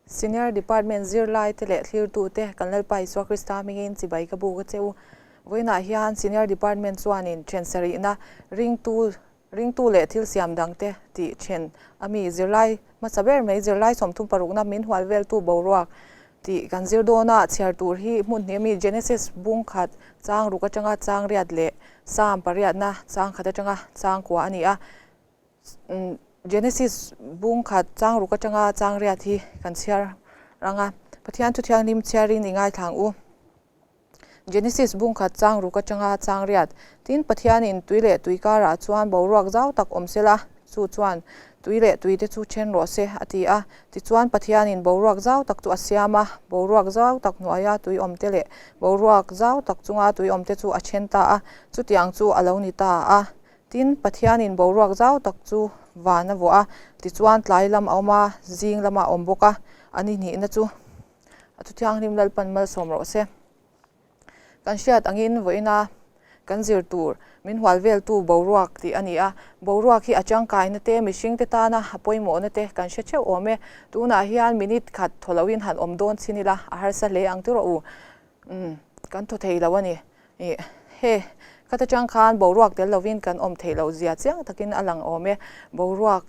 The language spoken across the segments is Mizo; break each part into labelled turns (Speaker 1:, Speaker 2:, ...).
Speaker 1: Senior Department zirlaite leh thlirtute kan Lalpa Isua Krista hmingin chibai ka buk a che u. Vawiinah hian Senior Department chuanin then sarihna ringtu ringtu leh thil siam dangte tih then a mi zirlai hmasa ber mai zirlai 30 parukna min hual veltu boruak tih kan zir dawna chhiar tur hi hmun hnih ami Genesis bung khat chang ruk atanga chang riat leh Psalm pariatna chang khat atanga chang kua a ni a. Genesis bung khat chang ruk atanga chang riat hi kan chhiar rang a, Pathian thu thianghlim chhiarin i ngaithla ang u. Genesis bung khat chang ruk atanga chang riat, tin Pathianin tui leh tui karah chuan boruak zau tak awm sela, chu chuan tui leh tui te chu then rawh se a ti a. Tichuan Pathianin boruak zau tak chu a siam a, boruak zau tak hnuaia tui awm te leh boruak zau tak chunga tui awm te chu a then ta a, chutiang chu a lo ni ta a. Tin, Pathianin boruak zau tak chu van a vuah a, tichuan tlai lam a awm a, zing lama a awm bawk a, a ni hnihna chu a thu thianghlim Lalpan malsawm rawh se. Kan hriat angin vawiina kan zir tur min hual veltu boruak tih a ni a, boruak hi a tangkaina te, mihringte tana a pawimawhna te kan hre theuh awm e. Tunah hian minute khat thaw loin han awm dawn chin ila a harsa hle ang tiraw u. Umm, kan thaw thei lo a ni. Ih, he, khat atang khan boruak tel lovin kan awm theih loh zia chiang takin a lang awm e. Boruak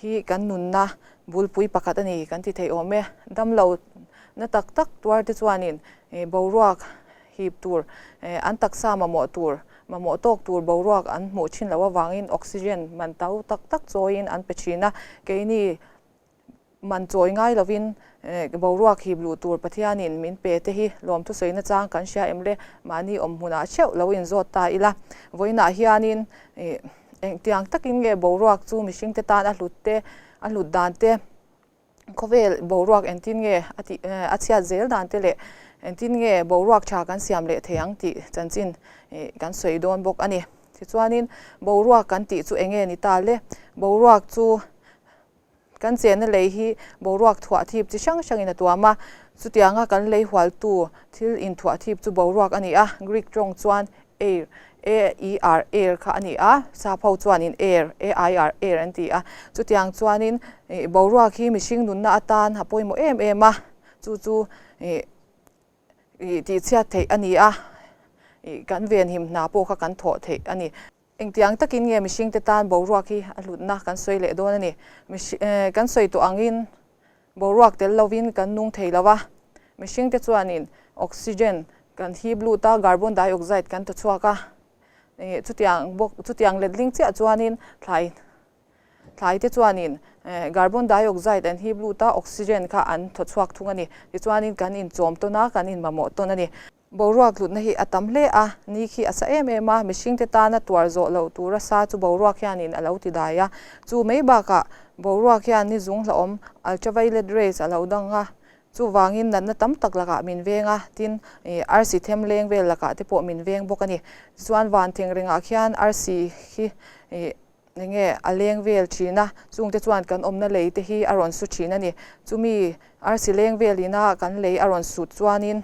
Speaker 1: hi kan nunna bulpui pakhat a ni kan ti thei awm e. Damlo na tak tak tuar te chuanin boruak hip tur, an taksa mamawh tur, mamawh tawk tur boruak an hmuh thin loh avangin oxygen man to tak tak chawiin an pe thin a. Keini Man chawi ngai lovin boruak hip luh tur Pathianin min pe te hi lawmthu sawi nachang kan hria em le? Mahni awm hmunah theuh lo inzawt ta ila. Vawiinah hianin engtiang takin nge boruak chu mihringte tan a hlut te, a hlut dan te, khawvel boruak engtin nge a tih a chhiat zel dan te leh engtin nge boruak tha kan siam leh thei ang tih chanchin kan sawi dawn bawk a ni. Tichuanin boruak kan tih chu enge ni ta le? Boruak chu Kan chenna lei hi boruak thuah thip chi hrang hrangin a tuam a, chutianga kan lei hualtu thil inthuah thip chu boruak a ni a, Greek tawng chuan air, A-E-R, air kha a ni a, sap ho chuanin air, A-I-R, air an ti a. Chutiang chuanin boruak hi mihring nunna atan a pawimawh em em a, chu chu tihchhiat theih a ni a, kan venhim hna pawh kha kan thawh theih a ni. Engtiang takin nge mihringte tan boruak hi a hlutna kan sawi leh dawn a ni. Kan sawi tawh angin boruak tel lovin kan nung thei lo a, mihringte chuanin oxygen kan hip lut a, carbon dioxide kan thaw chhuak a, chutiang bawk chutiang letling chiah chuanin thlai thlaite chuanin carbon dioxide an hip lut a, oxygen kha an thaw chhuak thung a ni. Tichuanin kan inchawm tawn a, kan inmamawh tawn a ni. Boruak hlutna hi a tam hle a, ni khi a sa em em a, mihringte tana tuar zawh loh tura sa chu boruak hianin a lo ti dai a. Chu mai bakah boruak hian ni zung hlauhawm ultraviolet rays a lo dang a, chuvangin natna tam tak lakah min veng a, tin arsi them leng vel lakah te pawh min veng bawk a ni. Tichuan van thengrengah khian arsi hi Enge a leng vel thin a, chungte chuan kan awmna lei te hi a rawn su thin a ni. Chumi arsi leng vel ina kan lei a rawn sut chuanin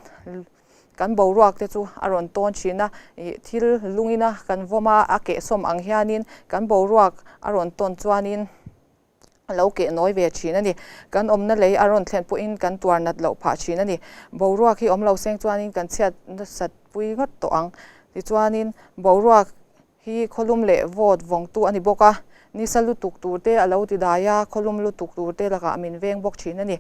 Speaker 1: kan boruak te chu a rawn tawn thin a, ih thil lungina kan vawm a, a kehsawm ang hianin kan boruak a rawn tawn chuanin a lo keh nawi ve thin a ni. Kan awmna lei a rawn thlen pawhin kan tuar nat loh phah thin a ni. Boruak hi awm lo seng chuanin kan chhiat nasat pui ngawt tawh ang. Tichuanin boruak Hi khawlum leh vawt vawngtu a ni bawk a, nisa lutuk tur te a lo ti dai a, khawlum lutuk tur te lakah min veng bawk thin a ni.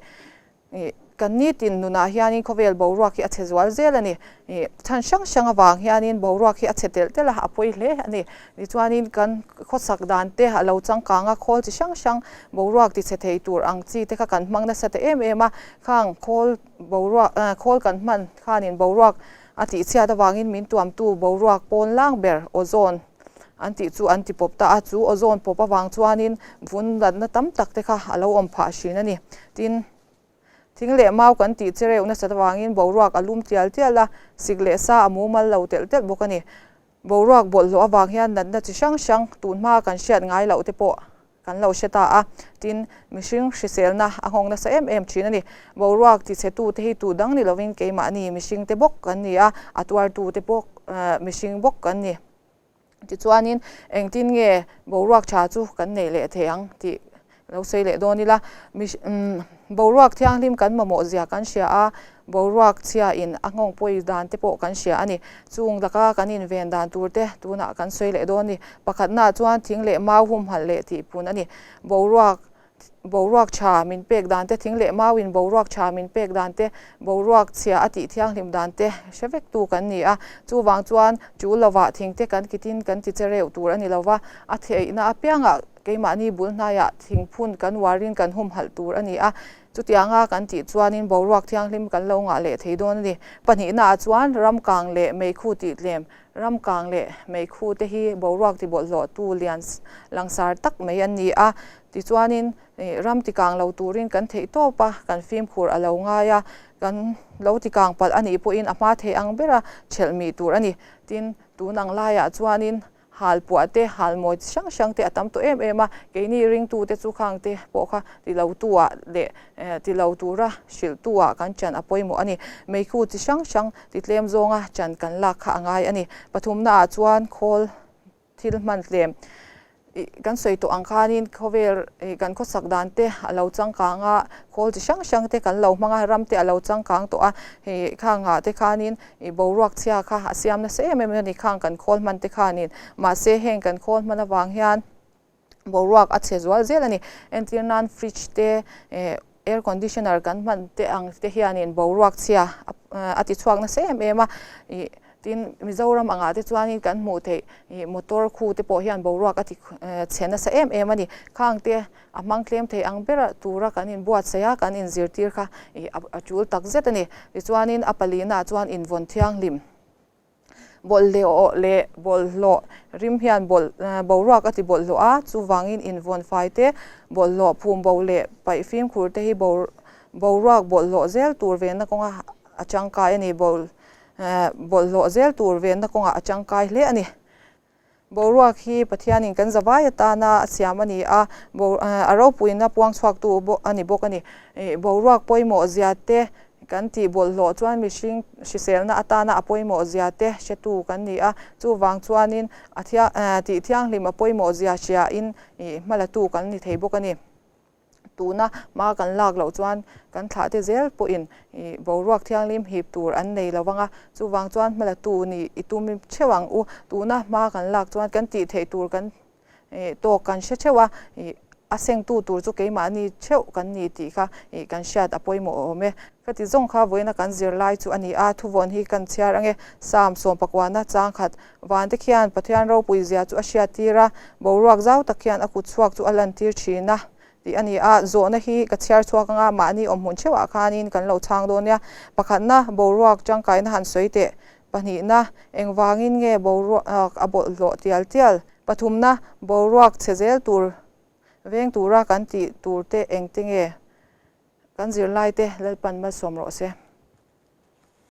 Speaker 1: Ih, kan nitin nunah hianin khawvel boruak hi a chhe zual zel a ni. Ih, chhan hrang hrang avang hianin boruak hi a chhe telh telh a, a pawi hle a ni. Tichuanin kan khawsak dan te a lo changkang a, khawl chi hrang hrang boruak ti chhe thei tur ang chi te kha kan hmang nasa ta em em a, khang khawl boruak, khawl kan hman khanin boruak A tihchhiat avangin min tuamtu boruak pawn lang ber ozone an tih chu an ti pawp ta a, chu ozone pawp avang chuanin vun natna tam tak te kha a lo awm phah hrin a ni. Tin, thing leh mau kan tih che reuh nasat avangin boruak a lum tial tial a, sik leh sa a mumal lo telh telh bawk a ni. Boruak bawlhhlawh avang hian natna chi hrang hrang tunhma kan hriat ngai loh te pawh Kan lo hre ta a, tin, mihring hriselna a nghawng nasa em em thin a ni. Boruak tichhetute hi tu dang ni lovin keimahni mihringte bawk kan ni a, a tuartute pawh mihring bawk kan ni. Tichuanin, engtin nge boruak tha chu kan neih leh thei ang tih Lo sawi leh dawn ila, boruak thianghlim kan mamawh zia kan hria a, boruak chhia in a nghawng pawi dan te pawh kan hria a ni. Chung laka kan inven dan tur te tunah kan sawi leh dawn a ni. Pakhatnaah chuan thing leh mau humhalh leh tihpun a ni. Boruak boruak tha min pek dan te, thing leh mau in boruak tha min pek dan te, boruak chhia a tih thianghlim dan te hre vek tu kan ni a. Chuvang chuan tul lovah thing te kan kitin kan ti che reuh tur a ni lova, a theihna apiangah Keimahni bul hnaiah thingphun kan uarin kan humhalh tur a ni a, chutianga kan tih chuanin boruak thianghlim kan lo ngah leh thei dawn a ni. Pahnihnaah chuan ramkang leh meikhu tih tlem, ramkang leh meikhu te hi boruak tibawlhhlawhtu lian langsar tak mai an ni a, tichuanin ram tikang lo turin kan theih tawp a, kan fimkhur a lo ngai a, kan lo tikang palh a nih pawhin a hma thei ang bera ṭhelh mih tur a ni. Tin, tun ang laiah chuanin Hal puah te, hal mawi chi hrang hrang te a tam tawh em em a, keini ringtu te chu khang te pawh kha ti lo tu ah leh ti lo tura hrilh tu ah kan chan a pawimawh a ni. Meikhu chi hrang hrang ti tlem zawnga chan kan lak kha a ngai a ni. Pathumna ah chuan khawl thil hman tlem ih kan sawi tawh ang khanin khawvel ih kan khawsak dan te a lo changkang a, khawl chi hrang hrang te kan lo hmang a, ram te a lo changkang tawh a, hei khang ah te khanin I boruak chhia kha a siam nasa em em a ni khang kan khawl hman te khanin. Mahse heng kan khawl hman avang hian boruak a chhe zual zel a ni. Entir nan fridge te air conditioner kan hman te ang te hianin boruak chhia a ti chhuak nasa em em a. Ih tin Mizoram angah te chuanin kan hmuh theih ih motor khu te pawh hian boruak a ti chhe nasa em em a ni. Khang te A hmang tlem thei ang ber tura kan inbuatsaih a, kan inzirtir kha a tul tak zet a ni. Tichuanin a palina chuan invawn thianghlim bawlhhlawh leh bawlhhlawh rim hian boruak a ti bawlhhlawh a, chuvangin invawn fai te, bawlhhlawh phum bo leh paih fimkhur te hi boruak bawlhhlawh zel tur venna kawnga a tangkai a ni. Bawlhhlawh zel tur venna kawngah a tangkai hle a ni. Boruak hi Pathianin kan zavai atana a siam a ni a, a ropuina puang chhuaktu a ni bawk a ni. Boruak pawimawh zia te kan tih bawlhhlawh chuan mihring hriselna atana a pawimawh zia te hretu kan ni a, chuvang chuanin a tih thianghlim a pawimawh zia hriain hmalatu kan ni thei bawk a ni. Tuna hma kan lak loh chuan kan thlah te zel pawhin boruak thianghlim hip tur an nei lo vang a, chuvang chuan hmalatu nih i tum theuh ang u. Tuna hma kan lak chuan kan tih theih tur kan tawk kan hre theuh a, a sengtu tur chu keimahni theuh kan ni tih kha kan hriat a pawimawh awm e. Ka ti zawng kha vawiina kan zirlai chu a ni a, thuvawn hi kan chhiar ange. Psalm sawmpakuana chang khat Vante khian Pathian ropui zia chu a hriattir a, boruak zau tak khian a kut chhuak chu a lantir thin a tih a ni a. Zawhna hi ka chhiar chhuak anga mahni awmhmun theuhah khanin kan lo chhang dawn nia. Pakhatna, boruak tangkaina han sawi teh. Pahnihna, engvangin nge boruak a bawlhhlawh tial tial? Pathumna, boruak chhe zel tur veng tura kan tih tur te engte nge? Kan zirlaite Lalpan malsawm rawh se.